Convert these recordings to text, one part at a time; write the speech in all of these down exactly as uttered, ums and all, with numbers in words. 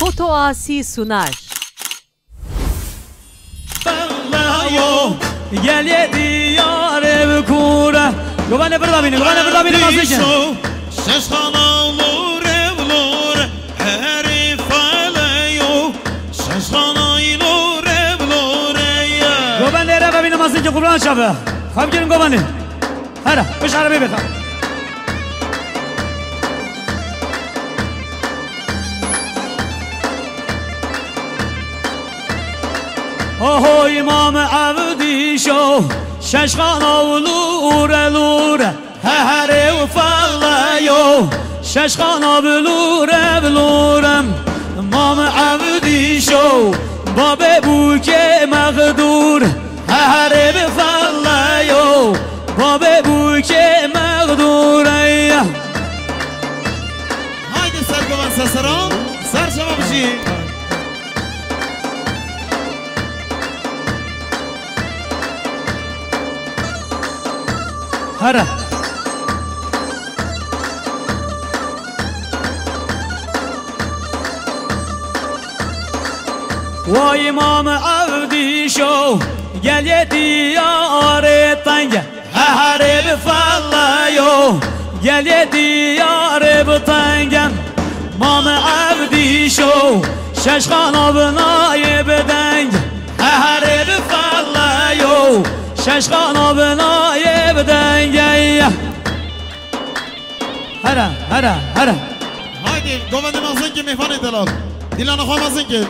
Foto Asi sunar. Yo, gel yê diyarê bi kûr e. Govane birda bîne, govane birda bîne, mazin ke. Şeşxana lore lore, herê feleyo. Şeşxana lore lore ye. Govane re ve bîne, mazin ke, qurban çabe. Xemgirin govane. Here, piş erebê bêxe. Ho ho, Îmam Evdîşo, Şeşxana û lûre lûre, heherê û feleyo, Şeşxana bi lûre bi lûre, Îmam Evdîşo, babê bûkê mexdûr. Herê bi feleyo, babê bûkê mexdûreye. Haydi ser govan seseran, ser şeva bijî. Here. Wa Îmam Evdîşo, gel yê diyarê tenge. Heherê bi feleyo, gel yê diyarê bi tenge. Mam Evdîşo, Şeşxana bi nayê bi deng. Heherê bi feleyo, Şeşxana bi nayê bi denge. Here, here, here. Haydi, govendê mezin ki mêvanê delal. Dîlana xwe mezin ki.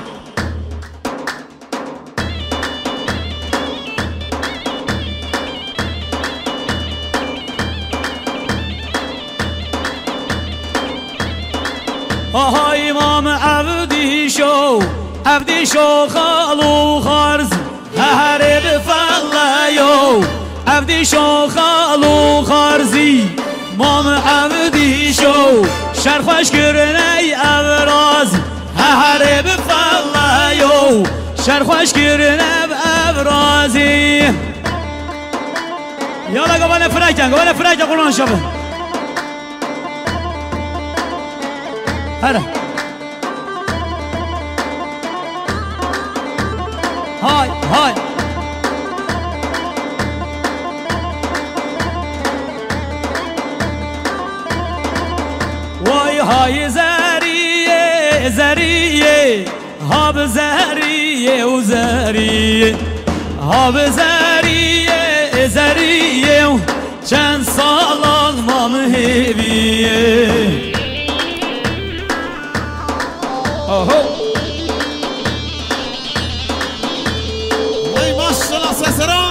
Aha Îmam Evdîşo, Evdîşo xal û xarz. Heherê bi feleyo, Evdîşo xal û xarzî. Mam Evdîşo, şer xweş kirine ev razî. Heherê bi feleyo, şer xweş kirine ev, ev razî. Yala gavane fireke, gavane fireke qurban şabin. Here. Hay, hay. Vay hay zeriyê, zeriyê. Ha bi zeriyê û zeriyê. Ha bi zeriyê, zeriyê. Çend salan mam hêviyê. Oho. Hey maşallah sesera.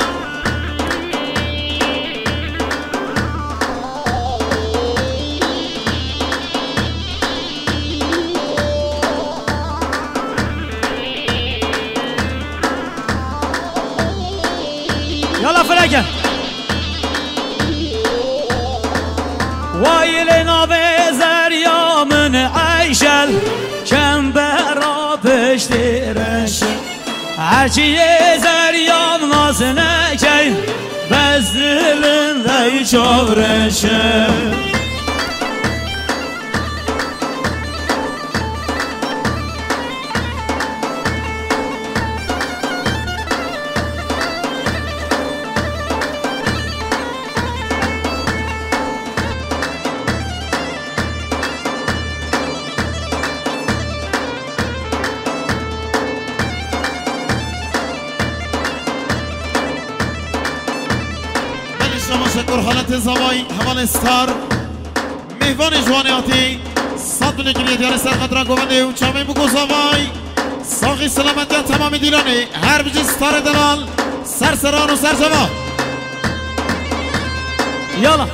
Yala fireke. Wayilê navê zerya min Eyşel, kembera piştê reşe. Herçiyê zerya min nas nekey, bes dilin dey çavreşe. Belê şema şekur haletê zavay hevalê star. Mêvanê ji Wanê hatî, sed milê kiriye diyarê ser xetira govendê û çavên bû ku zavay. Saxî selametiya temamê dîlanê, her bijî starê delal, ser seran û ser ceva. Yala.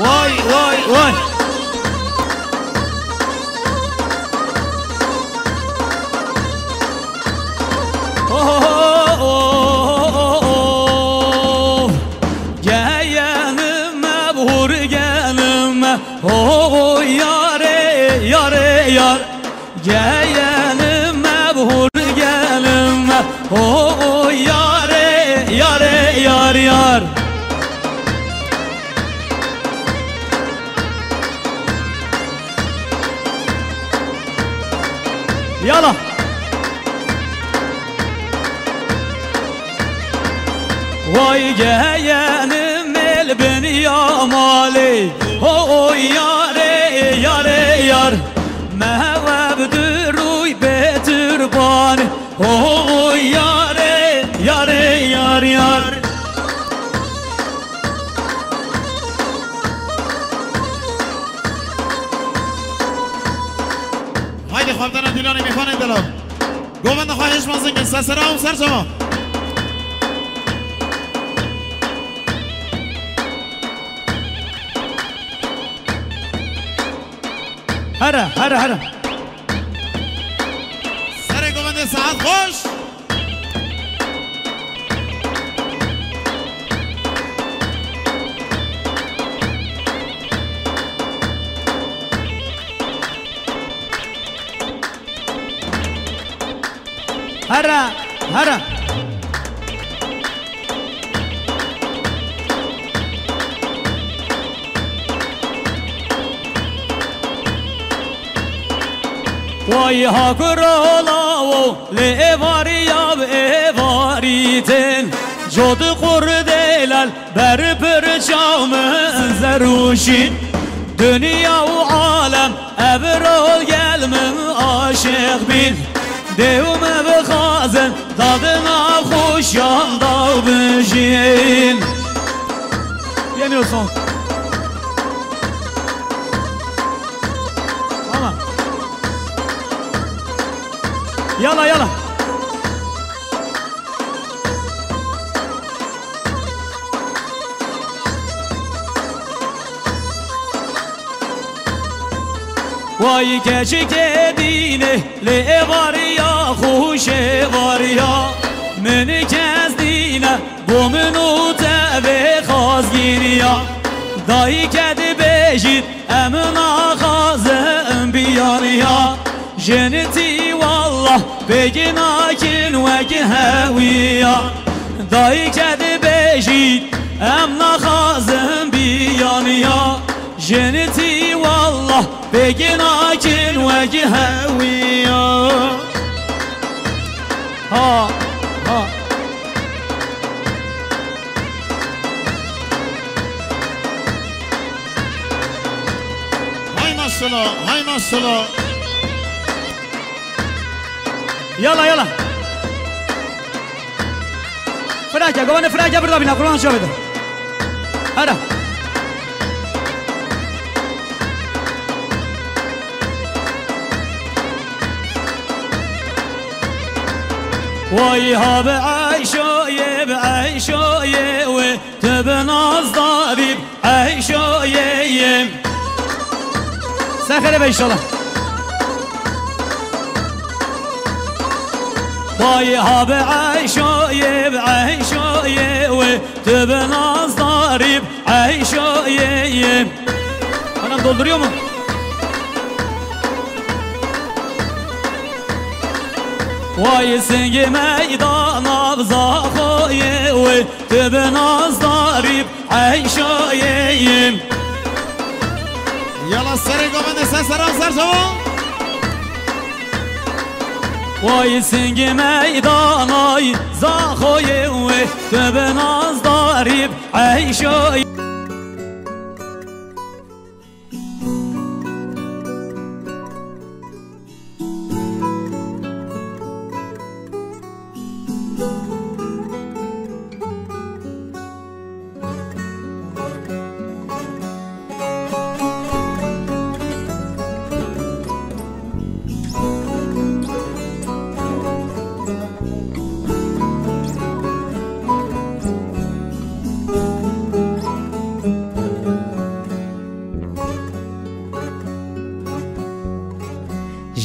Vay, vay, vay. Oh, oh, oh, oh, oh. Geyenime, vur gelime. Oh, oh, yare, yare, yar. Geyenime, vur gelime. Oh, oh, yare, yare, yar, yar. Yala. Vay geyenim el bin ya malê. Ho yarê, yarê, yar. Mehweb dirûy bê tirbanê. Ho yarê, yarê, yar, yar. Haydi xwendina dîlanê mêvanên delal. Govenda xwe hêj mezin kin, ser sera û ser çava. Here, here, here. Serê govendê saet xweş. Here, here. Way ha kuro lawo, lê êvarî ya bi êvarî tên. Cod qur delal, ber pir çaw min zerûşîn. Dinya û alem, ev rol gel min aşiq bîn. Dêw me bixwazin, dadina xweşan daw bijîn. Yeni olsun. Tamam. Yala, yala. Vay keçikê dînê, lê êvariya xweş êvariya. Min kes dîne, bo min û te vê xwazgîniya. Dayike dibêjît, em naxwazin biyaniya. Jinitî wallah pêk nakin wek hewiya. Dayike dibêjît, em naxwazin biyaniya. Jinitî wallah pêk nakin wek hewiya. Ha, ha. Hay maşallah, hay maşallah. Yala, yala. Firake, govane firake, birda bîne, Qur'an şo bide. Hera. Vay ha bi Eyşoyê, bi Eyşoyê wê, tu bi nazdarî bi Eyşoyê. Sen xêre be inşallah. Vay ha bi Eyşoyê, bi Eyşoyê wê, tu bi nazdarî bi Eyşoyê. Anam dolduruyor mu? Vay singê meydana bi Zaxoyê wê, tu bi nazdarî bi Eyşoyê. Yala serê govendê ser seran ser çawa. Vay singê meydanay Zaxoyê wê, tu bi nazdarî bi Eyşoyê.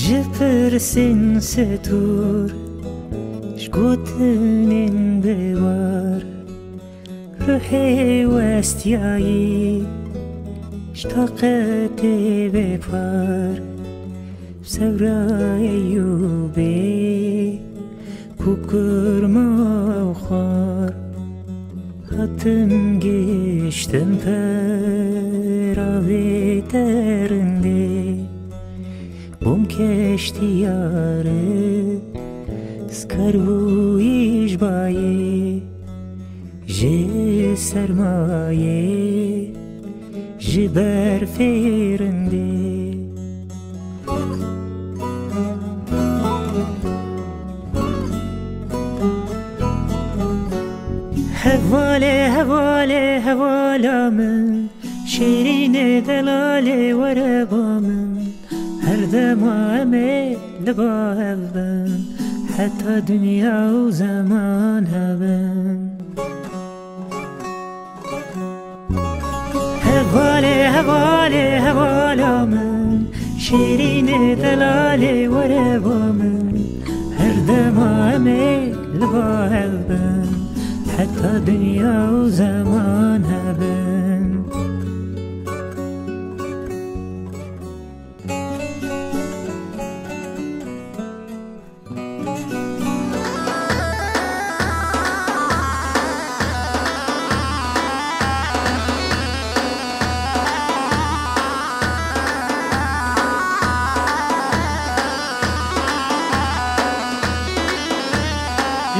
Ji pirsên stûr, ji gotinên dewar, ruhê westiyayî, ji taqetê bêpar, bi sewra Eyûbê, ku kurma û xwar, hatin gihiştin pera vê terindê. Bûm Keştiyarê skar bûyî ji bayê, ji sermayê, ji berfê rindê. Hevalê, hevalê, hevala min, şêrînê delalê were ba min. Her dema em ê li ba hev bin, heta dinya û zeman hebin. Hevalê, hevalê, hevala min, şêrînê delalê were ba min. Her dema em ê li ba hev bin, heta dinya û zeman hebin.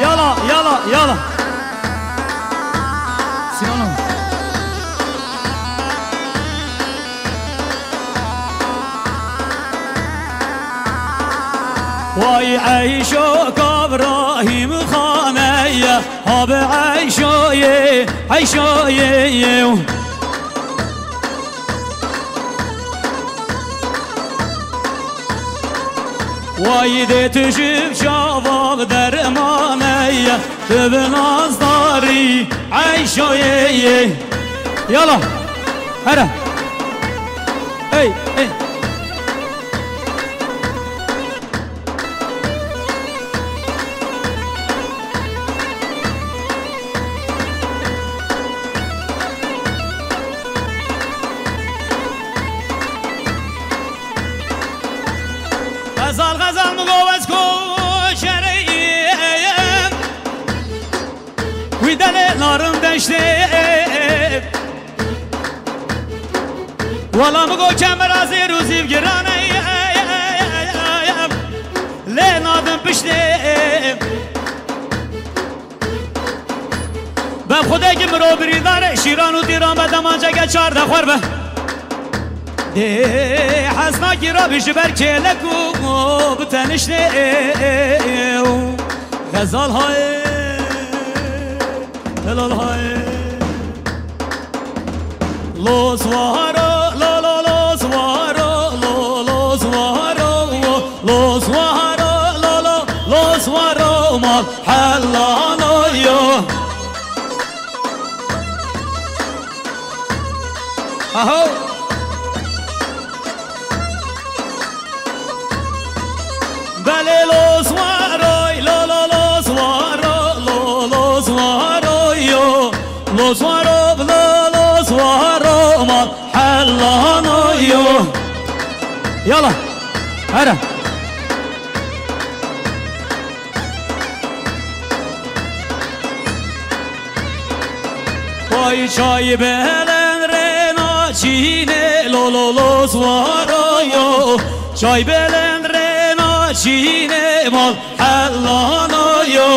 Yala, yala, yala. Sinan'ım. Vay Eyşo Kabrahîm xaneye, ha bi Eyşoyê, Eyşoyê. Vay dê tu ji çavan dermaneye, tu bi nazdarî Eyşoyê. Yala, here. Hey, hey. Xezal, xezal, min go ez koçereyim. Wî delê narim deştê. Wala min go kemera zêr û zîv giran e. Lê nadim piştê. Be xwedekî mirov birîndar e, şîran û tîran be demanceke çardeh xwer be. Dê hez nakî rabî ji ber kêlek û bi teniştê. Xezal hayê, helal hayê. Lo swaro, lo, lo, lo swaro, lo, lo swaro, lo, lo swaro, lo, lo, lo swaro, mal hellano yo. Aho. Belê lo swaro, lo, lo, lo swaro, lo, lo swaro yo. Lo swaro, lo, lo swaro, mal hellano yo. Yala. Here. Vay çay belen rena çîne, lo, lo, lo swaro yo. Çay belen rena çîne, mal hellano yo.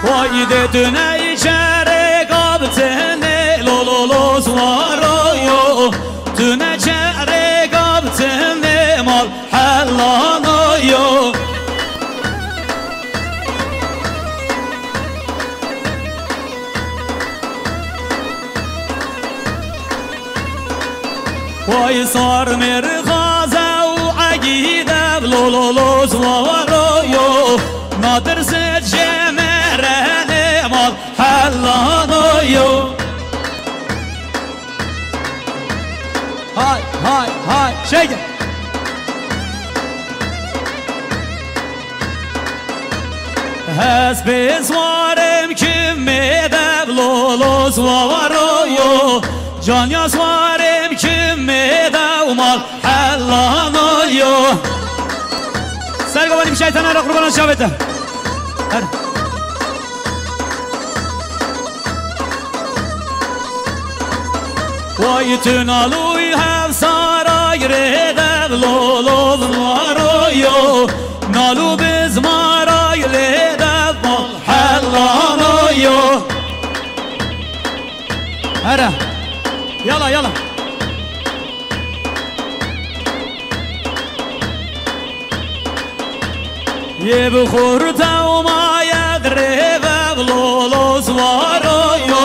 Vay de tune içerê gabtene, lo, lo, lo swaro yo. Tune çerê gabtene, mal hellano yo. Vay sar mêrxaze û egîdev, lo, lo, lo swaro yo. Nadir se cemerene, mal hellano yo. Hay, hay, hay, çêke. Ez pê swarem kimê dev, lo, lo swaro yo. Canya swarem kimê dev, mal hellano yo. Sergovanî bi şeytana re qurbana çavê te. Her. Vay tu nalûy hevsaray rê dev lolo zwaroyo, nalû bizmaray lê dev mal hellanoyo. Here. Yala, yala. Yê bi xurt ew maye dirê ve lolo zwaroyo.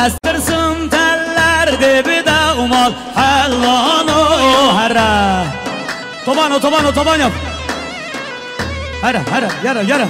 Ez tirsim teller dê bi dew mal hellanoyo. Here. Tobano, tobano, toban yap. Here, here, yere, yere.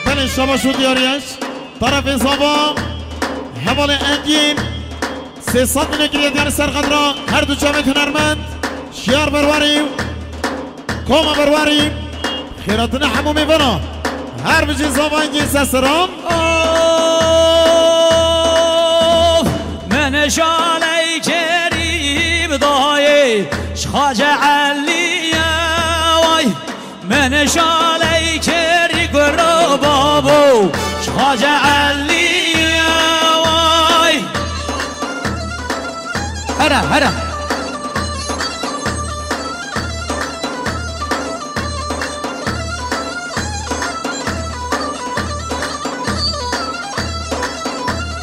Belê şabaş û diyariyek. Tarafên zava, hevalê Engîn, sê sed binê kiriye diyarî ser xetra her du çavên hunermend, şiyar berwarî, koma berwarî, xêratine hemû mêvana. Her bijî zava Engîn seseran. Of, min şaley kerî bi dayê, ji Xace Elî ye, way. Min şaley kir kuro babo, ji Xace Elî ye, way. Here, here.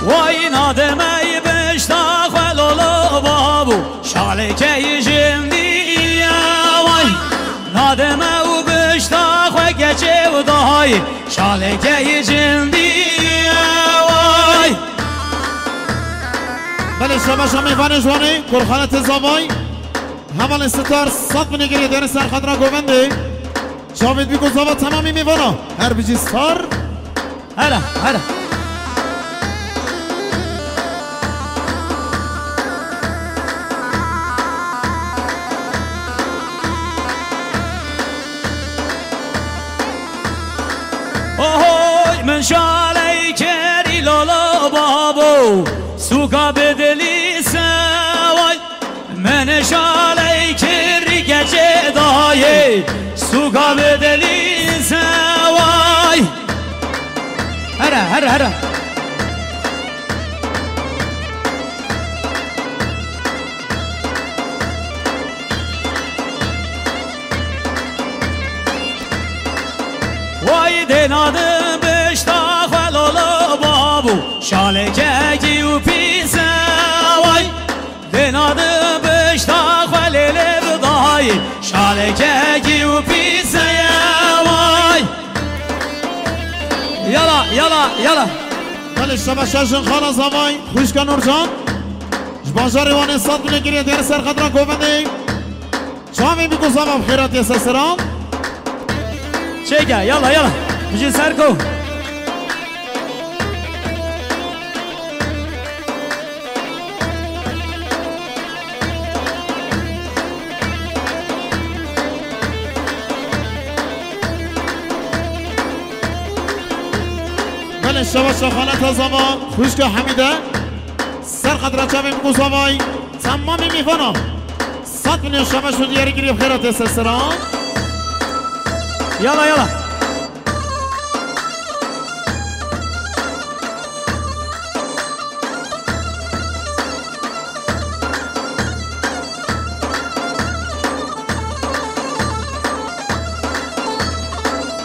Way nademey bişta xwe lolo babo, şalekey jindî ye, way. Nademe û bişta xwe keçê û dayê, şalekey jindî ye, way. Belê şabaş a mêvanê ji wanê, kurxanetê zavay. Hevalê Star, sed binê girê dêrin ser xetra govendê. Çavê dibî ku zava temamî mêvana. Her bijî Star. Here, here. Ohoy, min şaley kerî lolo babo, sûka bi dilî seway. Min şaley kirî keçê dayê, sûka bi dilî seway. Here, here, here. Way dê nadim bişta xwe lolo babo, şalekekî û pîse way. Dê nadim bişta xwe lêlê bi dayê, şalekekî û pîseye way. Yala, yala, yala. Belê şebeşe jin xala zavay, xwişka Nurcan. Ji bajarê Wanê sed binê kiriye dêre ser xetra govendê. Çavê bî ku zava bi xêra tê ser seran. Çêke, yala, yala. Bijî ser ku. Belê şewa şexaneta zava, xwişka Hemîde. Ser xetra çavên bû zavay, temamê mîvana. Sed milyon şebeş û diyarî girî xêra tê ser seran. Yala, yala.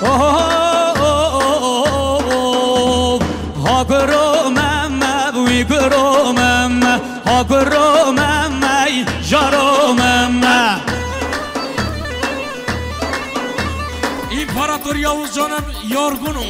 Oh, oh, oh, oh, oh, oh. Ha kuro meme, wî kuro meme. Ha kuro meme, jaro meme. İmparator Yavuz canım yorgunum.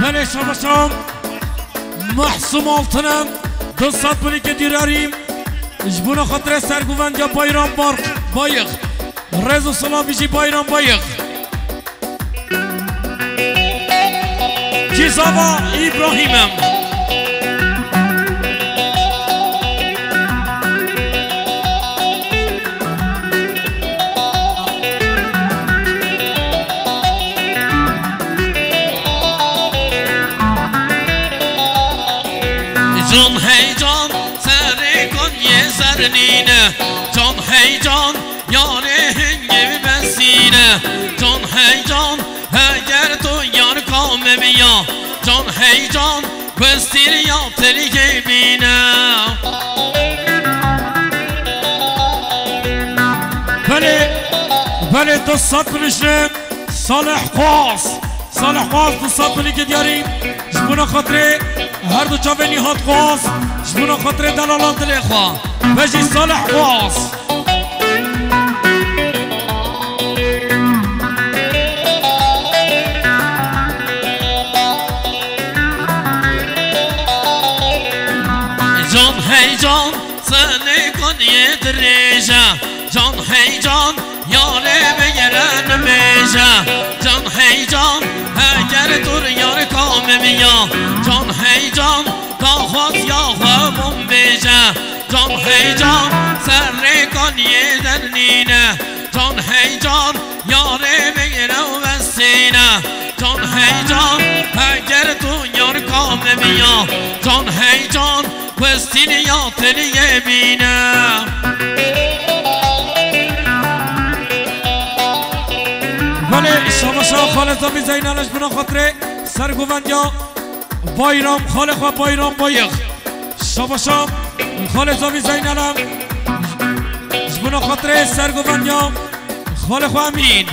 Belê, şabaşan. Mahsum Altın'ın du sed pulîkê dîrarî ji bona xatirê sergovendiya Bayram Bark Bayık. Rêz û silavî jî Bayram Bayık. Cîzava Îbrahîm im. Can hey can, serê kan yê ser nîne. Can hey can, yarê hingê wî besîne. Can hey can, heger tu yar ka me biya. Can hey can, gustîriya tirkê bîne. Belê, belê, tu sed binişne. Salih Xwaz. Salih Xwaz, du sed pulîkê diyarî. Ji bona xatirê her du çavê Nîhat Xwaz. Ji bona xatirê delalan dilê xwe. Vejî Salih Xwaz. Can hey can, senê kan yê dirêj e. Can hey can, yarê bigire nimêje. Can hey can, heger tu yar ka me biya. Can hey can, daxwaziya xwe bom bêje. Can hey can, serê kan yê dernîne. Can hey can, yarê bigire û besîne. Can hey can, heger tu yar ka me biya. Can hey can, westîniya teniyê bîne. Belê, şabaşa Xalê Zavî Zeynal ji bona xatirê sergovendiya Bayram, xalê xwe Bayram Bayık. Şabaşa Xalê Zavî Zeynal ji bona xatirê sergovendiya xalê xwe Emîn.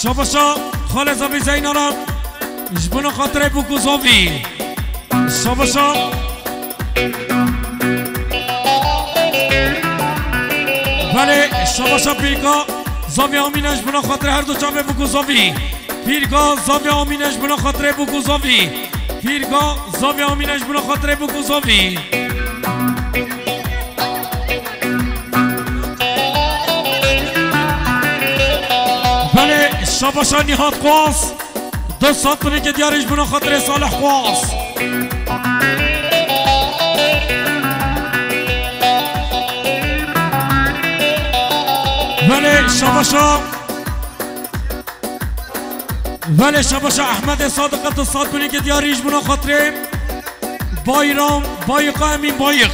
Şabaşa Xalê Zavî Zeynal ji bona xatirê Bûk û Zavî. Şabaşa. Belê, şabaşa pîrka Zavî Amîne ji bona xatirê her du çavê Bûk û Zavî. Pîrka Zavî Amîne ji bona xatirê Bûk û Zavî. Pîrka Zavî Amîne ji bona xatirê Bûk û Zavî. Belê, şabaşa Nîhat Xwaz. Du sed pulîkê diyarî ji bona xatirê Salih Xwaz. Belê şabaşa. Belê şabaşa Ehmedê Sadiqe, du sed pulîkê diyarî ji bona xatirê Bayram Bayık, Emîn Bayık.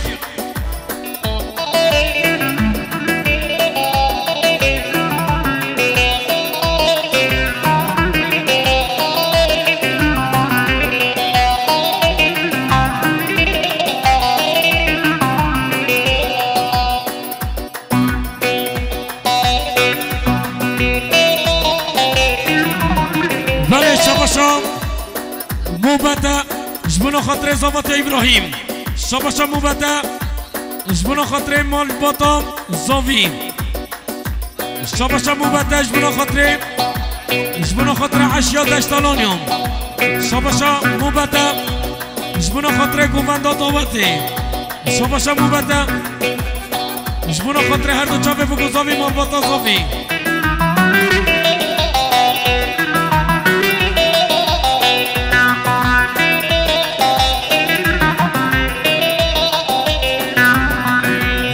Belê şabaşa mobete ji bona xatirê Zavatê Îbrahîm. Şabaşa mobete ji bona xatirê malbata Zavî. Şabaşa mobete ji bona xatirê, ji bona xatirê eşya deştalonyo. Şabaşa mobete ji bona xatirê govenda dawetê. Şabaşa mobete ji bona xatirê her du çavê Bûk û Zavî, malbata Zavî.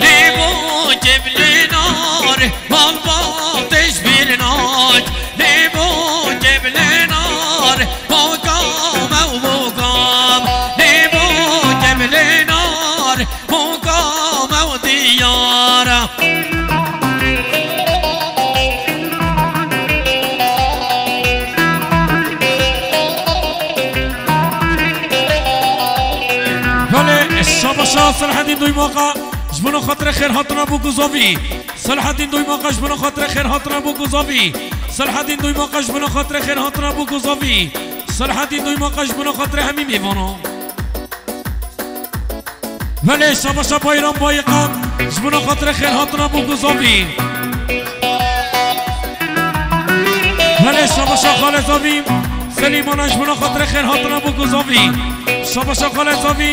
Lê bo kevlê nar, malbatê ji bîr nak. Lê bo kevlê nar, bo kam ew bo kam. Lê bo kevlê nar, bo kam ew diyar e. Belê, şabaşa Selahedîn Doymaqa, ji bona xatirê xêrhatina Bûk û Zavî. Selahedîn Doymaqa, ji bona xatirê xêrhatina Bûk û Zavî. Selahedîn Doymaqa, ji bona xatirê xêrhatina Bûk û Zavî. Selahedîn Doymaqa, ji bona xatirê hemî mêvanan. Belê, şabaşa Bayram Bayık e, ji bona xatirê xêrhatina Bûk û Zavî. Belê, şabaşa Xalê Zavî. Selîmana ji bona xatirê xêr hatina bo ku zavî. Şabaşa xalê zavî,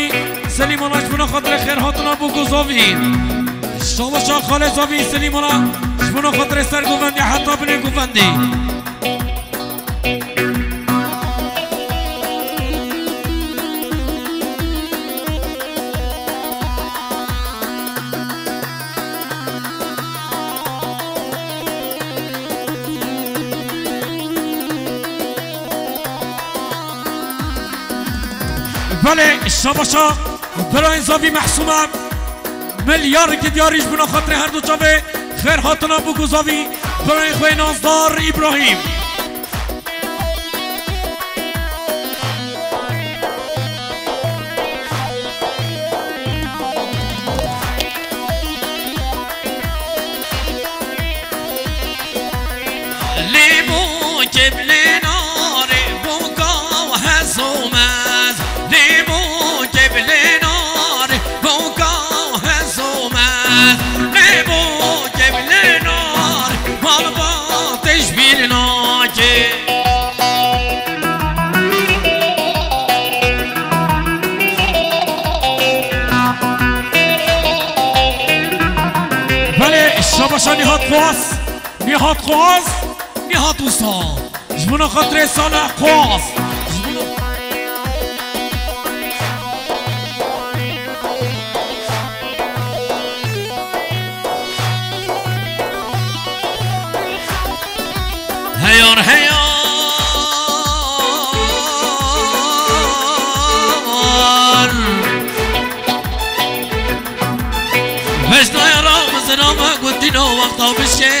Selîmana ji bona xatirê xêr hatina bo ku zavî. Şabaşa xalê zavî, Selîmana ji bona xatirê ser govendê heta binê govendê. Belê, şabaşa birayên zavî Mehsûm e. Milyareke diyarî ji bona xatirê her du çavê xêr hatina bo ku zavî birayên xwe nazdar Îbrahîm. Lê bo keblê narê bo kaw hezomez. Lê bo keblê narê bo kaw hezomez. Lê bo keblê narê malbatê ji bîr nake. Belê, şabaşa Nîhat Xwaz, Nîhat Xwaz, Nîhat Usta. Ji bona xatirê Salih Xwaz. Ji bona Heyar, heyar. Veşnaya ra mizira me gundîno wexta bişê.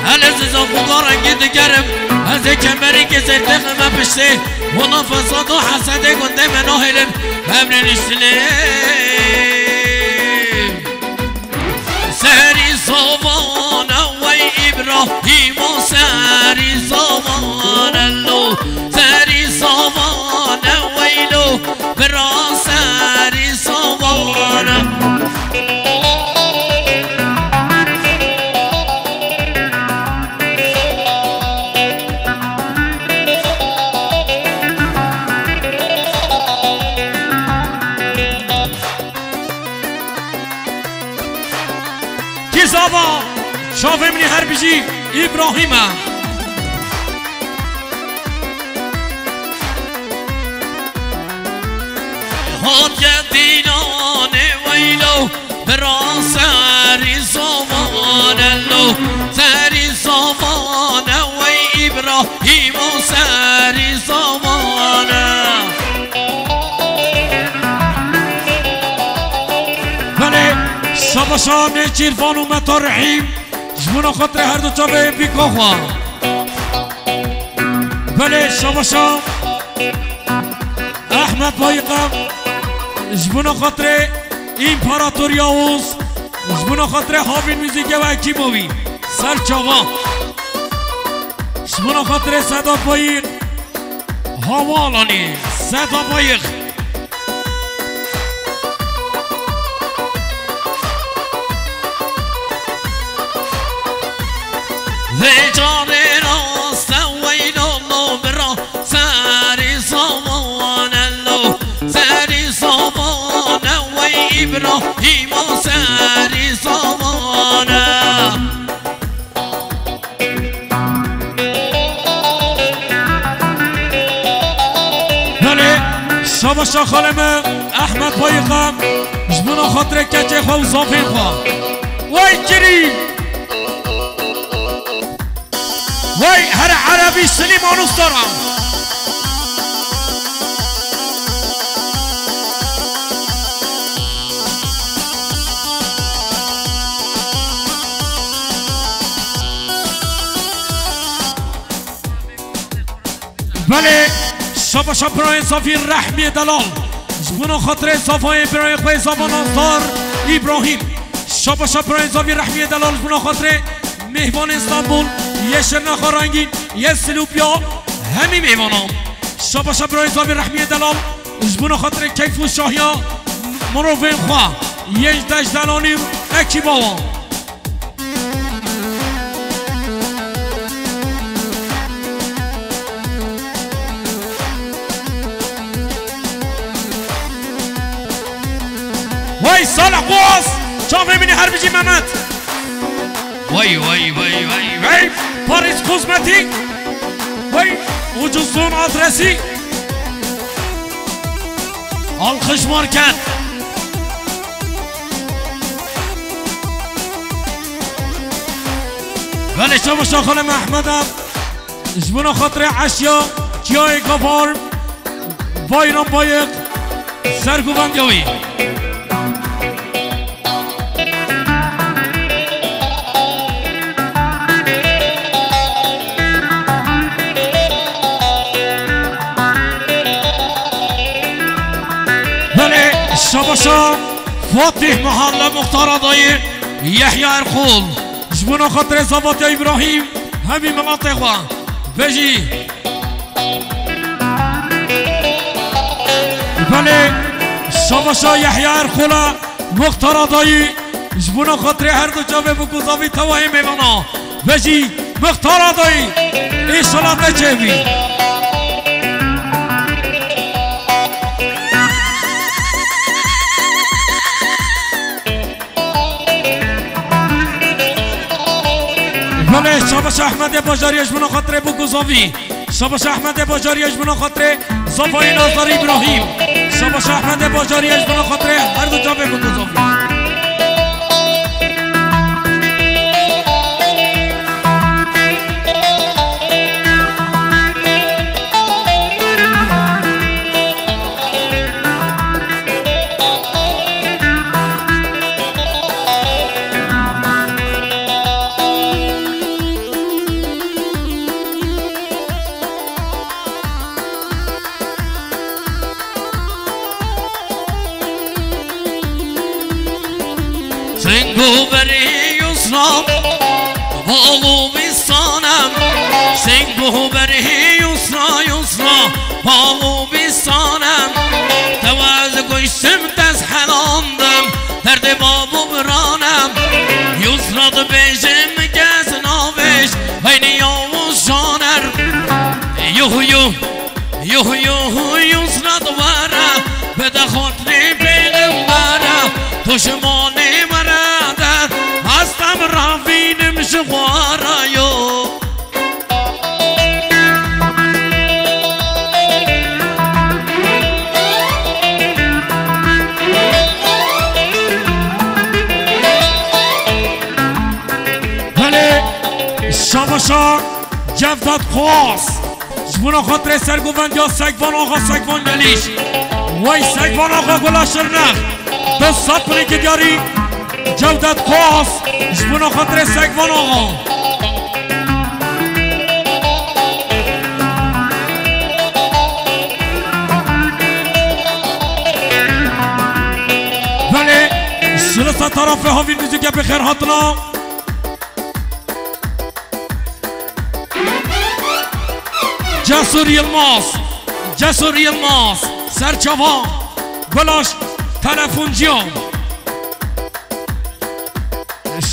Hele ziza xûka rengî digerim, ez ê kemerî ke zêrtêxime piştê, hûna fesad û hesedê gundê me nahêlin, em rê niştinê. Serî savane wey Îbrahîmo, serî savane lo, serî savane wey lo, bira serî savane. Kî zava, çavê min ê her bijî Îbrahîm e. Hatiye dîlanê weylo, bira serî zovane lo, serî zovane wey Îbrahîmo, serî zovane. Belê, şabaşa Nêçîrvan û Meta Rehîm, ji bona xatirê her du çavê bîka xwe. Belê, şabaşa Ehmed Bayika, ji bona xatirê Împarator Yavuz, ji bona xatirê Havîn Muzîk û ekîba wî, ser çava. Ji bona xatirê Sedat Bayik, Havalanê Seda Bayix. Vê carê raste weylo lo bira, serî savane lo, serî savane wey Îbrahîmo, serî savane. Belê, şabaşa xalê me Ehmed Bayika, ji bona xatirê keçê xwe û zafên xwe. Wey kirî! Wey here erebî Silîman Ustara! Belê, şabaşa birayê zafî Rehmiyê Delal. Ji bona xatirê zafayê birayê xwe zava Nazdar Îbrahîm. Şabaşa birayê zafî Rehmiyê Delal ji bona xatirê mêhvanê Stenbul, yê Şirnexa Rengîn, yê Silûpiya, hemî mêhvanan. Şabaşa birayê zafî Rehmiyê Delal. Ji bona xatirê keyf û şahiya mirovên xwe yên dejdelanî û ekîba wan. Salih Boğaz, çavê min ê her bijî Mehmet. Vay, vay, vay, vay, vay. Paris Kozmetik. Vay, ucuzluğun adresi. Alkış Market. Belê, çawa şaxale Mehmet e. Ji bona xatirê eşya, çiyayê Gavar, Bayram Bayık, sergovendê wî. Belê, şabaşa Fatih Mahalle Muxtara dayî Yehya Erxul. Ji bona xatirê Zavatya Îbrahîm, hemî miletê xwe. Vejî. Belê, şabaşa Yehya Erxula, Muxtara dayî, ji bona xatirê her du çavê bûk û zavî tewayê mêvana. Vejî, Muxtara dayî, înşallah te çêbî. Belê, şabaş Ehmedê Bajarî ji bona xatirê bûk û zavî. Şabaş Ehmedê Bajarî ji bona xatirê zavayê Nazar Îbrahîm. Şabaş Ehmedê Bajarî ji bona xatirê her du çavê bûk û zavî. Sêngo berê Yusra, bax û bîstan e. Sêngo berê Yusra, Yusra, bax û bîstan e. Tewa ez kuştim, te ez helandim, derdê bav û biran e. Yusra dibêjim kes navêj, heynî Yavuz Caner. Yuh, yuh. Yuh, yuh, Yusra di were, bide xatirê pêxembere, tu ji malê were der, ez te min ravînim ji xwe re yo. Belê, şabaşa Cevdet Xwas. Ji bona xatirê sergovendiya Segvan Axa, Segvan Gelîş. Wey Segvan Axa Gula Şirnex. Du sed pirêkê diyarî Cevdet Xwas. Ji bona xatirê Segvan Axa. Belê, ji li ser tarafê havîn muzîkê bi xêr hatina. Cesur Yilmaz, Cesur Yilmaz, serçava, Gulaş, telefonciya.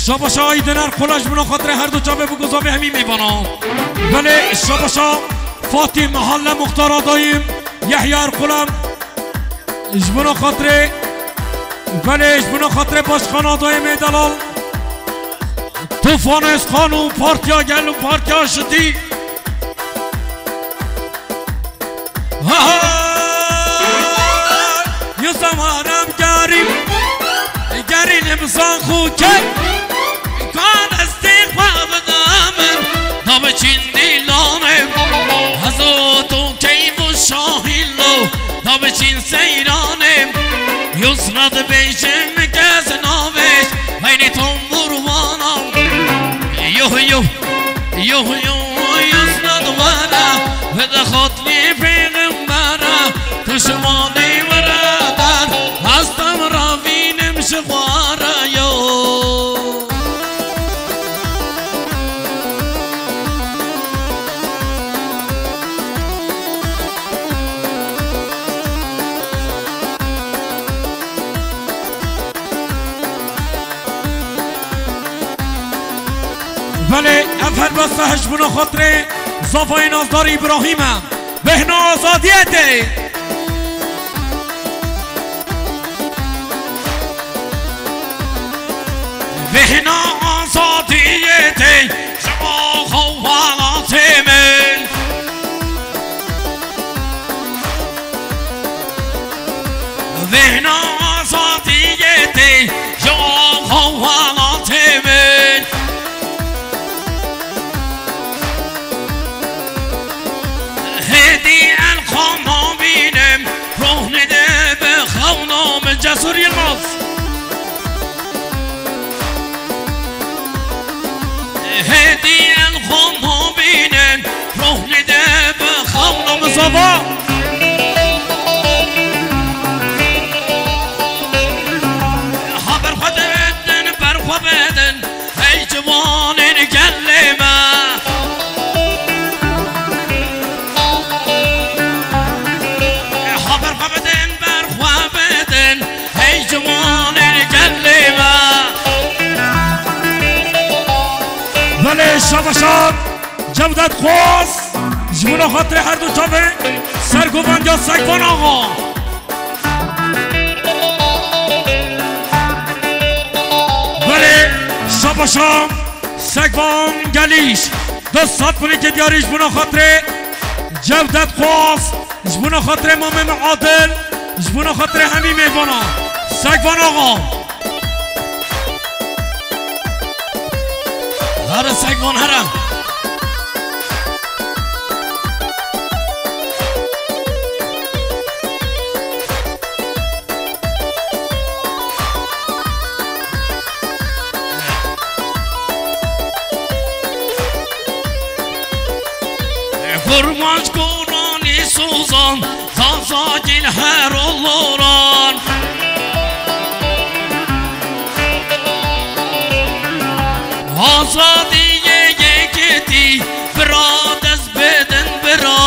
Şabaşa Aydin Erkolaş, ji bona xatirê her du çavê bûk û zavê hemî mêvana. Belê, şabaşa Fatih Mahalle Muxtara dayî Yehya Erkola. Ji bona xatirê, belê, ji bona xatirê Başkan Adayê Mêdelal, Tufan Özkan û Partiya Gel û Partiya Şitî. Ha, ha, yo zamanam gerî, gerî lim zan xû key. Ka destê xwe bide min, da biçîn dîlanê, ez û tu keyf û şahî lo, da biçîn seyranê. Yusra dibêjim kes navêj, heynî tombûr wana. Yuh, yuh, yuh, yuh, Yusra di were, bide xatirê pêxembere, tu ji malê were der, ez te min ravînim ji xwe re yo. Belê, ev helbesta ji bona xatirê Zafayê Nazdar Îbrahîm e. Bêhna azadiyê tê. Bêhna azadiyê tê ji axo welatê min. Bêhna azadiyê tê ji axo welatê min. Hêdî el xwe nabînim, rohnê de bi xewna min. Cesur Yilmaz. Hêdî el xwe nabînin, rohnê de bi xewna min. Zava. Ha berxwe bidin, berxwe bidin, hey ciwanên gelê me. Ha berxwe bidin, berxwe bidin, hey ciwanên gelê me. Belê, şabaşan Cevdet Xwaz, ji bona xatirê her du çavê sergovendiya Sekvan Axa. Belê, şabaşan Sekvan Gelîş, du sed pûnekê diyarî ji bona xatirê Cevdet Xwaz, ji bona xatirê mamê min Adil, ji bona xatirê hemî mêvanan. Sekvan Axa. Here Sekvan, here. Kurmanc Kur'anî Suzan, Zaza Gil Heroloran. Azadiyê yekitî, bira dest bidin bira.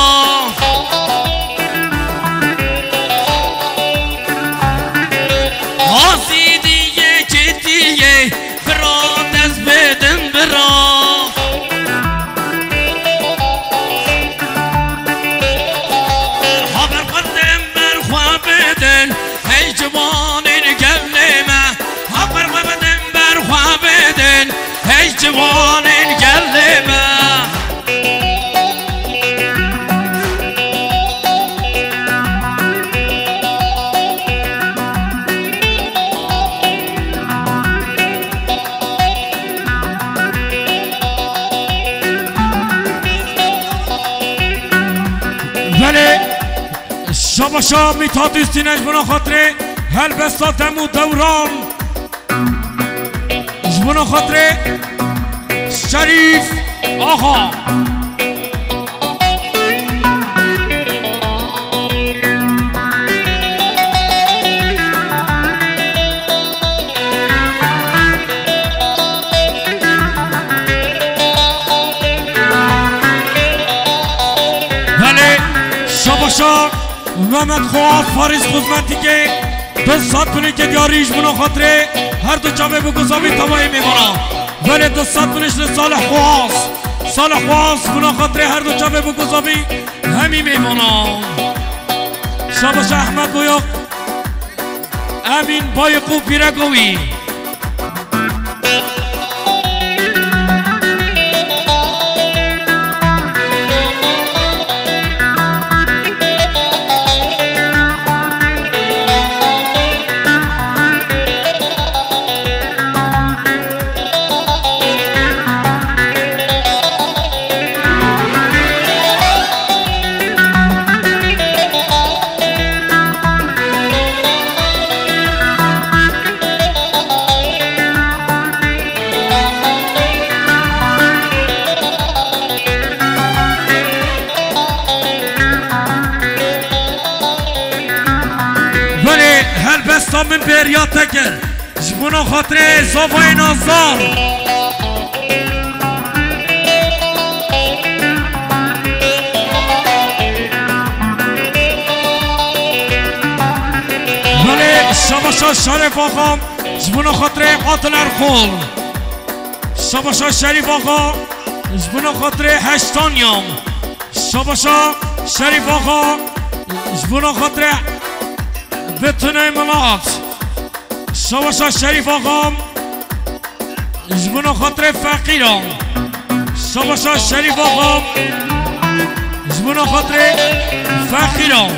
Azîdî yekitiyê, bira dest bidin bira. Ha berxwe bidin, berxwe bidin, hey ciwanên gelê me. Ha berxwe bidin, berxwe bidin, hey ciwanên gelê me. Belê, şabaşa Mîthat Üstüne ji bona xatirê helbesta dem û dewran. Ji bona xatirê Şerîf Axa. Belê, şabaşa Mehmet Xwaz, Farîs Xuzmetîkê, du sed pûnekê diyarî ji bona xatirê her du çavê bi guzavî tewayê mêvana. Belê, du sed pûnê ji li Salih Xwaz. Salih Xwaz, ji bona xatirê her du çavê bi guzavî hemî mêvana. Şabaşa Ehmed Boyok, Emîn Boyok û pîreko wî. Belê, helbesta min bêriya te kir. Ji bona xatirê zavayê Nazar. Belê, şabaşa Şeref Axa, ji bona xatirê Adil Erxol. Şabaşa Şerîf Axa, ji bona xatirê Heştanyam. Şabaşa Şerîf Axa, ji bona xatirê Bitinê Milat. Şabaşa Şerîf Axa, Ji bona xatirê feqîran. Şabaşa Şerîf Axa. Ji bona xatirê feqîran.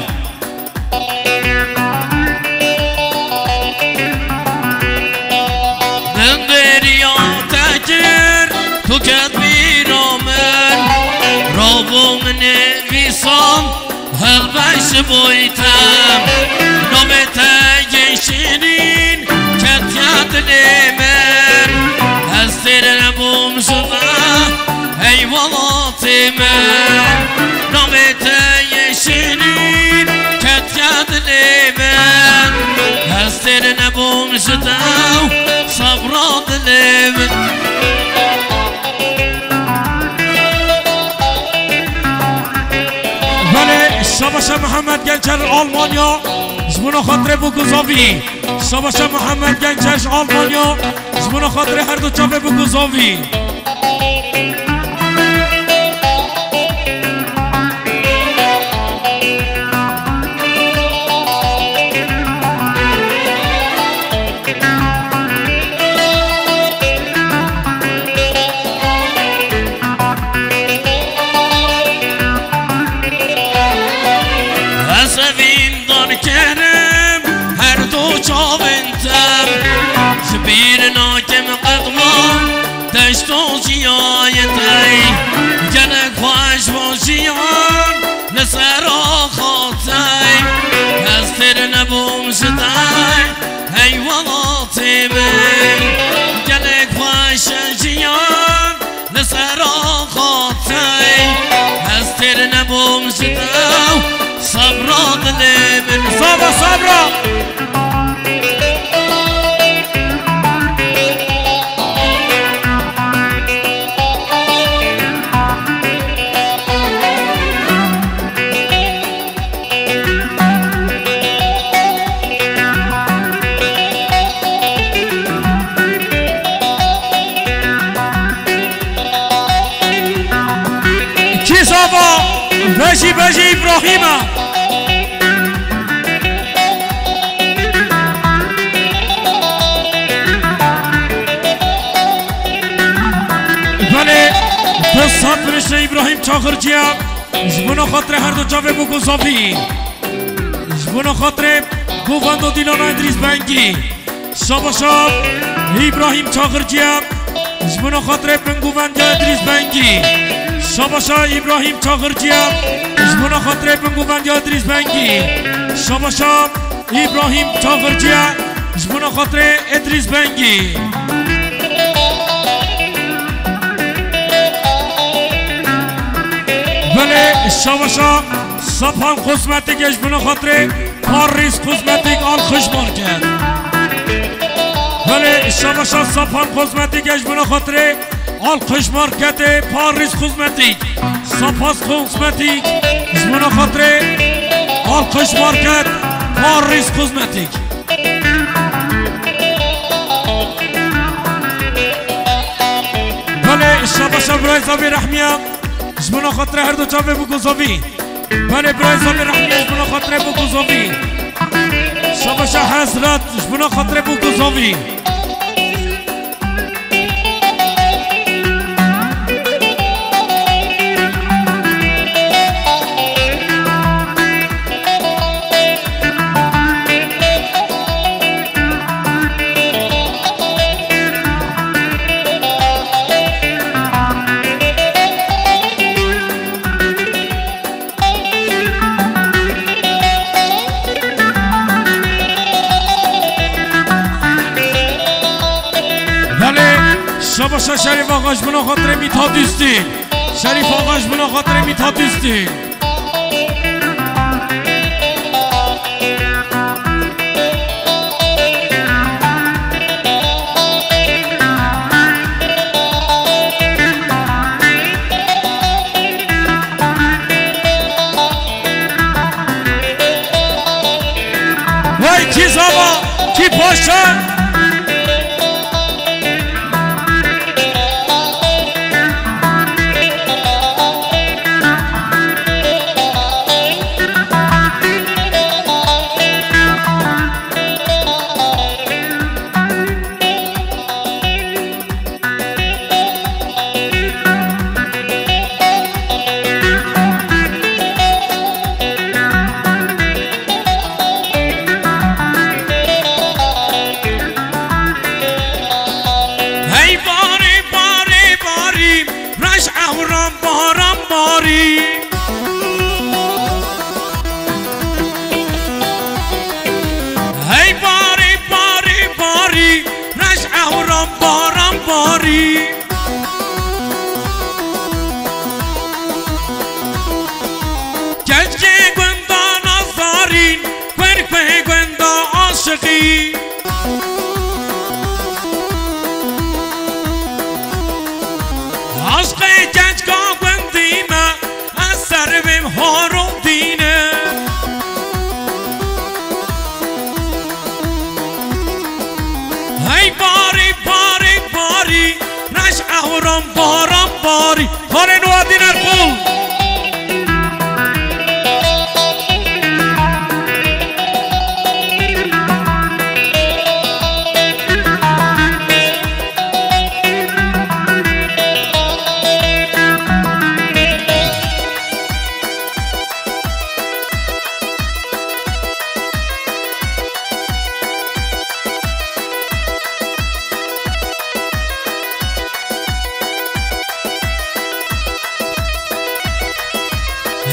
Min bêriya te kir, tu ket bîra min. Rabû min nivîsan, helbet ji bo te. Namê te yê şîrîn ketiye dilê min. Ez têr nebûm ji te, ey welatê min. Namê te yê şîrîn ketiye dilê min. Ez têr nebûm ji te, sebra dilê min. Belê, şabaşa Mihemed Gençer Almanya, ji bona xatirê Bûk û Zavî. Şabaşa Mihemed Gençer ji Almanya, ji bona xatirê her du çavê Bûk û Zavî. Ez evîn dar kerim, her du çavên te. Ji bîr nakim qet wan deşto jiyayê te. Gelek xweş bû jiyan li ser axa te. Ez têr nebûm ji te, hey welatê min. Gelek xweş e jiyan li ser axa te. Ez têr nebûm ji te, sebra dilê min. Sabra, sabra. Kî zava vejî vejî Îbrahîm e. Belê, du sed firişte Îbrahîm Çaxirciya, ji bona xatirê her du çavê Bûk û Zavî. Ji bona xatirê Govendo Dîlana Îdrîs Bengî. Şabaşa Îbrahîm Çaxirciya, ji bona xatirê bingovendiya Îdrîs Bengî. Şabaşa Îbrahîm Çaxirciya, ji bona xatirê bingovendiya Îdrîs Bengî. Şabaşa Îbrahîm Çaxirciya, ji bona xatirê Îdrîs Bengî. Belê, şabaşa Sapan Kozmetîk, ji bona xatirê Paris Kozmetîk, Alkış Market. Belê, şabaşa Sapan Kozmetîk, ji bona xatirê Alkış Marketê Paris Kozmetîk. Sapan Kozmetîk, ji bona xatirê Alkış Market Paris Kozmetîk. Belê, şabaşa birayê Zavî Rehmiya, ji bona xatirê her du çavê Bûk û Zavî. Belê, birayê Zavî Rehmiya, ji bona xatirê Bûk û Zavî. Şabaşa Hezret, ji bona xatirê Bûk û Zavî. Belê, şabaşa Şerîf Axa, ji bona xatirê Mîthat Dîstî. Şerîf Axa, ji bona xatirê Mîthat Dîstî. Vay kî zava, kî paşa. Ewran baran barî. Hey barî, barî, barî, reş ewran baran barî. Keşkê gunda nazarîn, kurkê gunda aşiqî. Aşqê keçka gundî me, ez ser bêm harûdîne. Hey barî, barî, barî, reş ewran baran barî. Xalê Nuha Dîner Qul.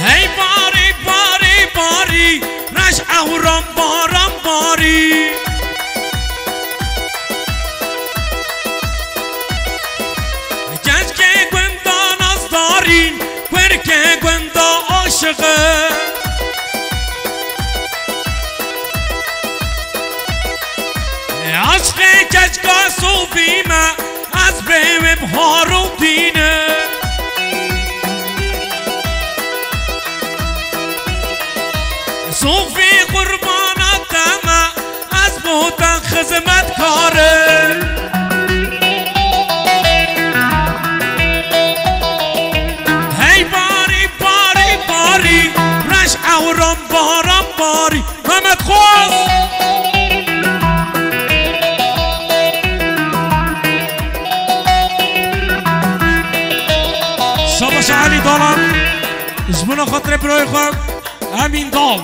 Hey barî, barî, barî, reş ewran baran barî. Keşkê gunda nazdarîn, kurkê gunda aşiqî. Aşqê keçka sofî me, ez bêwim harûdîne. Sofî qurbana te me, ez bo te xizmetkar im. Hey barî, barî, barî, reş ewran baran barî. Mehmet Xwaz. Şabaş Elî Dalan. Ji bona xatirê birayê xwe Emîn Dal.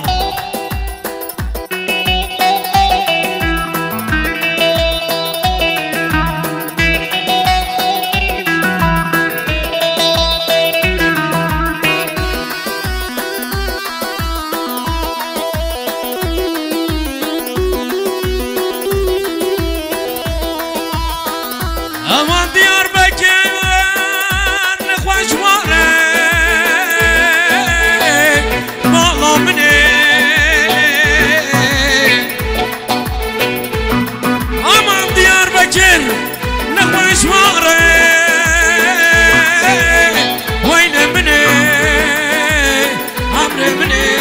Aman Diyarbekir xweş ware, mala min ê. Aman Diyarbekir nexweş ware, weyne min ê, emrê min ê.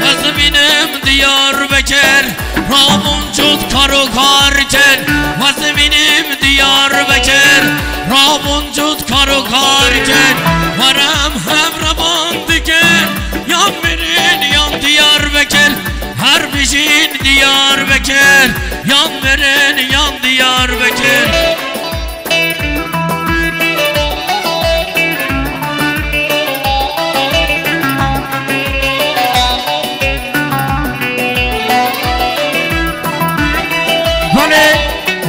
Ez dimînim Diyarbekir, rabûn cût kar û kar kin. Ez dimînim Diyarbekir, rabûn cût kar û kar kin. Were em hev re bang dikin, yan mirin yan Diyarbekir. Her bijîn Diyarbekir, yan mirin yan Diyarbekir. Belê,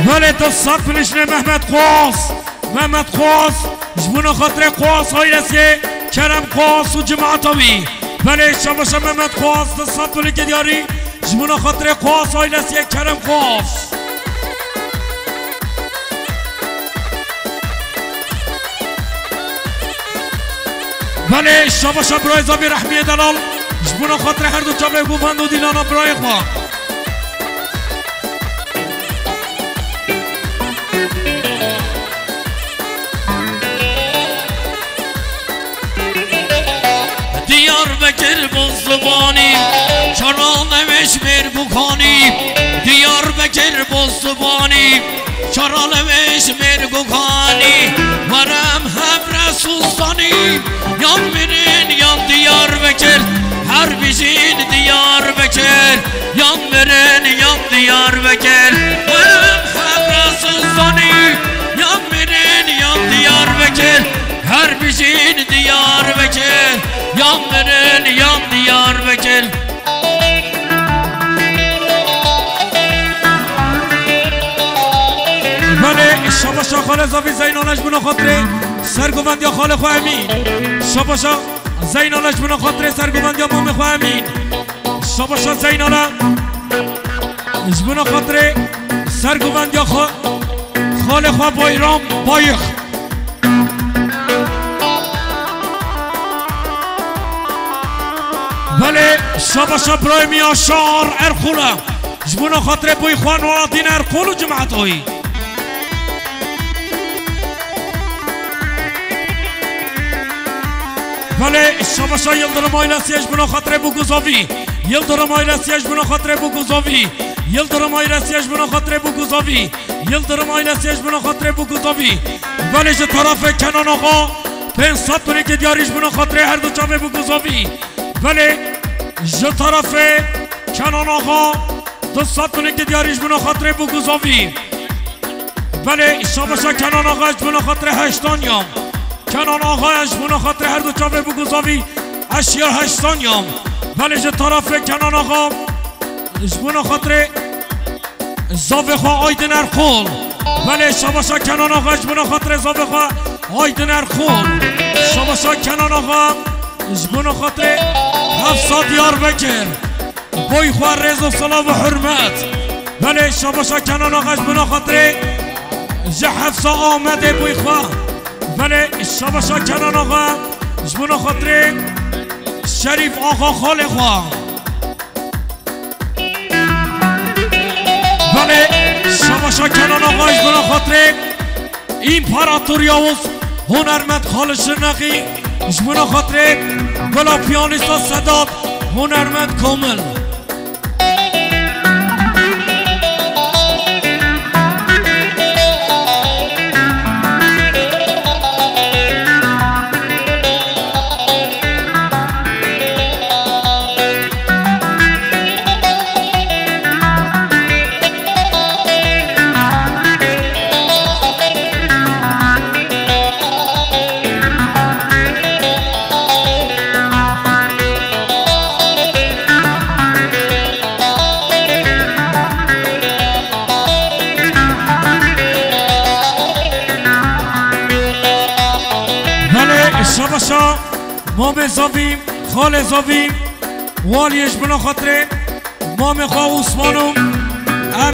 belê, tu sed filîşnê Mehmet Xwaz. Mehmet Xwaz, ji bona xatirê Xwaz ailesê, Kerem Xwaz û cemaeta wî. Belê, şabaşa Mehmet Xwaz, tu sed filîkê diyarî. Ji bona xatirê Xwaz ailesê, Kerem Xwaz. Belê, şabaşa birayê Zavê Rehmiyê Delal, ji bona xatirê her du çavê govend û dîlana birayê xwe. Diyarbekir Bozdubanî, Şaranemiş Mêrgukanî. Diyarbekir Bozdubanî, Şaranemiş Mêrgukanî. Were em hev re Susanî, yan mirin yan Diyarbekir. Her bijîn Diyarbekir, yan mirin yan Diyarbekir. Were em hev re Susanî, yan mirin yan Diyarbekir. Her bijîn Diyarbekir, yan mirin yan Diyarbekir. Belê, şabaşa xalê Zavî Zeynal e ji bona xatirê sergovendiya xalê xwe Emîn. Şabaşa Zeynal e ji bona xatirê sergovendiya mamê xwe Emîn. Şabaşa Zeynal e ji bona xatirê sergovendiya xwe, xalê xwe Bayram Bayix. Belê, şabaşa birayê min Yaşar Erxul e. Ji bona xatirê boy xwe Nuradîn Erxul û cemaeta wî. Belê, şabaşa Yildirim ailesiye ji bona xatirê Bûk û Zavî. Yildirim ailesiye ji bona xatirê Bûk û Zavî. Yildirim ailesiye ji bona xatirê Bûk û Zavî. Yildirim ailesiye ji bona xatirê Bûk û Zavî. Belê ji tarafê Kenan Axa pênc sed tunekê diyarî ji bona xatirê her du çavê Bûk û Zavî. Belê ji tarafê Kenan Axa du sed tunekê diyarî ji bona xatirê Bûk û Zavî. Belê şabaşa Kenan Axa ji bona xatirê heştaniya. Kenan Axa ji bona xatirê her du çavê Bûk û Zavî eşya heştaniya. Belê ji tarafê Kenan Axa ji bona xatirê zavê xwe Aydin Erxol. Belê şabaşa Kenan Axa ji bona xatirê zavê xwe Aydin Erxol. Şabaşa Kenan Axa ji bona xatirê Hefsa Diyarbekir. Boy xwe rêz û silav û hurmet. Belê şabaşa Kenan Axa ji bona xatirê ji Hefsa Amedê boy xwe. Belê şabaşa Kenan Axa ji bona xatirê Şerîf Axa xalê xwe. Belê şabaşa Kenan Axa ji bona xatirê împarator Yavuz hunermend Xalid Şirnexî, ji bona xatirê bila piyanîsta Sedat hunermend Komil. Belê şabaşa mamê Zavî, xalê Zavî, waliyê ji bona xatirê mamê xwe Osman û